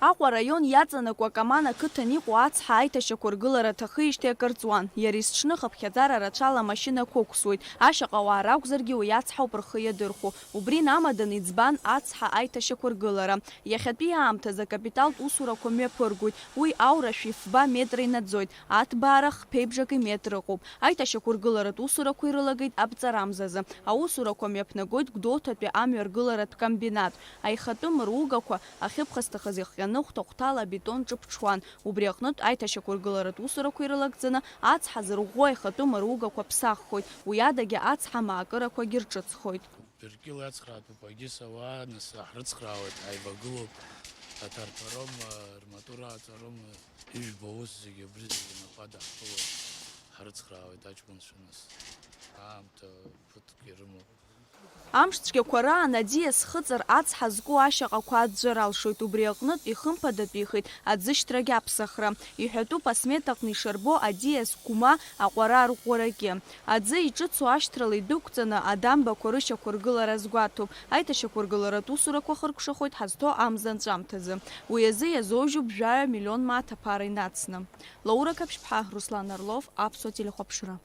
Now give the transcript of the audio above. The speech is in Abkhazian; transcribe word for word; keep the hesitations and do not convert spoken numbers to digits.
Аҟәа араион иаҵанакуа Каман ақыҭан иҟоу ацҳа аиҭашьақәыргылара аҭахижьҭеи акыр ҵуан. Иара есҽны хыԥхьаӡара рацәала амашьынақәа ықәсуеит. Ашьаҟауаа ракәзаргьы уи ацҳауп рхы иадырхәо. Убри инамаданы иӡбан ацҳа аиҭашьақәыргылара. Иахьатәи аамҭазы акапиталтә усурақәа мҩаԥыргоит. Уи аура шәи фба метра инаӡоит, аҭбаара хԥеи бжаки метра ыҟоуп. Аиҭашьақәыргыларатә усурақәа ирылагеит аԥҵарамзазы. Аусурақәа мҩаԥнагоит Гәдоуҭатәи амҩаргыларатә комбинат. Аихатәы мыругақәа ахьыԥхасҭахаз ихҟьаны хәҭа-хәҭала абетон ҿыԥҽуан. Убри аҟнытә аиҭашьақәыргыларатә усурақәа ирылагӡаны ацҳа зырӷәӷәо аихатәы мыругақәа ԥсаххоит, уи адагьы ацҳа маакырақәагьы рҿыцхоит. Быркьыл иацхраатәуп, егьыс ауаа нас ҳрыцхраауеит, ҳаивагылоуп, аҭарԥароума, рматура ааҵароума, ижәбо аус зегьы абри зегьы напы адаҳкылоит, ҳрыцхраауеит аҷкәынцәа нас. Аамҭа ԥыҭк ирымоуп. Амш цәгьақәа раан аӡиас хыҵыр ацҳа зку ашьаҟақәа аӡәӡәар алшоит, убри аҟнытә ихымԥадатәихеит аӡышьҭрагь аԥсахра. Иҳәатәуп асмета аҟны ишарбо аӡиас гәма аҟәара арӷәӷәарагьы. Аӡы иҿыцу ашьҭрала идәықәҵаны адамбақәа рышьақәыргылара азгәаҭоуп. Аиҭашьақәыргыларатә усурақәа хыркәшахоит ҳазҭо амза анҵәамҭазы. Уи азы иазоужьуп жәаҩа миллион мааҭ аԥара инацны. Лаура Қаԥшьԥҳа, Руслан Орлов, Аԥсуа телехәаԥшра.